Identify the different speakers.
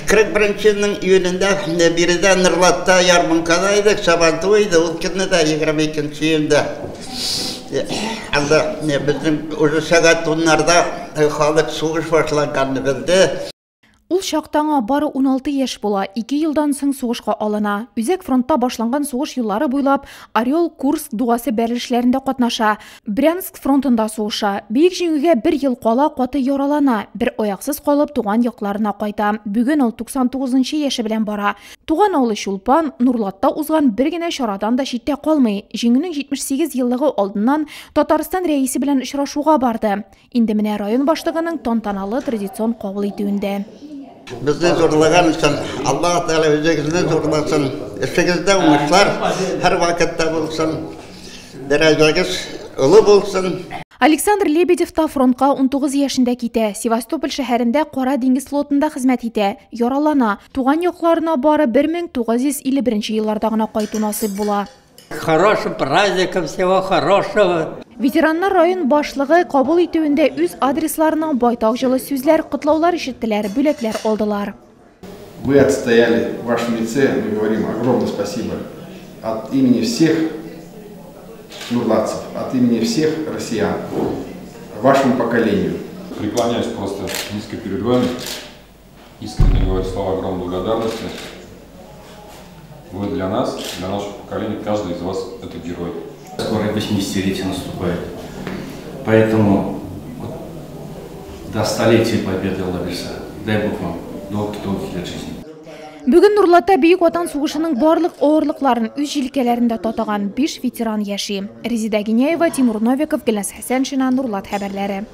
Speaker 1: 41 елның июнендә биредә Норлатта ярминкада идек, Сабантуй иде, ул көнне дә 22 июньдә. Анда безнең уже сәгать уннарда халык сугыш башланганны белде.
Speaker 2: Ул чакта аңа бары 16 яшь була, 2 елдан соң сугышка алына. Үзәк фронтта башланган сугыш юллары буйлап Орел, Курск дугасы бәрелешләрендә катнаша. Брянск фронтында сугыша. Бөек Җиңүгә бер ел кала каты яралана, бер аяксыз калып туган якларына кайта. Бүген ул 99 нчы яше белән бара. Туган авылы Чулпан, Нурлатта узган бер генә чарадан да читтә калмый. Җиңүнең 78 еллыгы алдыннан Татарстан Рәисе белән очрашуга барды. Инде менә район башлыгының тантаналы традицион кабул итүендә.
Speaker 1: Безне зурлаган өчен Аллаһ Тәгалә үзегезне зурласын. Эшегездә уңышлар һәрвакытта булсын. Дәрәҗәгез олы булсын.
Speaker 2: Александр Лебедев та фронтка 19 яшендә китә. Севастополь шәһәрендә Кара диңгез флотында хезмәт итә. Яралана. Туган якларына бары 1951 елларда гына кайту насыйп була.
Speaker 3: С хорошим праздником, всего хорошего.
Speaker 2: Ветераннар район башлыгы кабул итүендә үз адресларына байтак җылы сүзләр, котлаулар ишеттеләр, бүләкләр алдылар.
Speaker 4: Вы отстояли в вашем лице, мы говорим огромное спасибо от имени всех нурлатцев, от имени всех россиян, вашему поколению.
Speaker 5: Преклоняюсь просто низко перед вами, искренне говорю слова огромной благодарности. Вы для нас, для нашего поколения, каждый из вас это герой.
Speaker 6: Скоро 80-летие наступает, поэтому вот, до столетия Победы Алла бирсә, дай Бог вам долгих-долгих лет жизни.
Speaker 2: Бүген Нурлатта Бөек Ватан сугышының барлык авырлыкларын үз җилкәләрендә татыган 5 ветеран яши. Резеда Гиняева, Тимур Новиков, Гөлназ Хәсәншина, Нурлат хәбәрләре.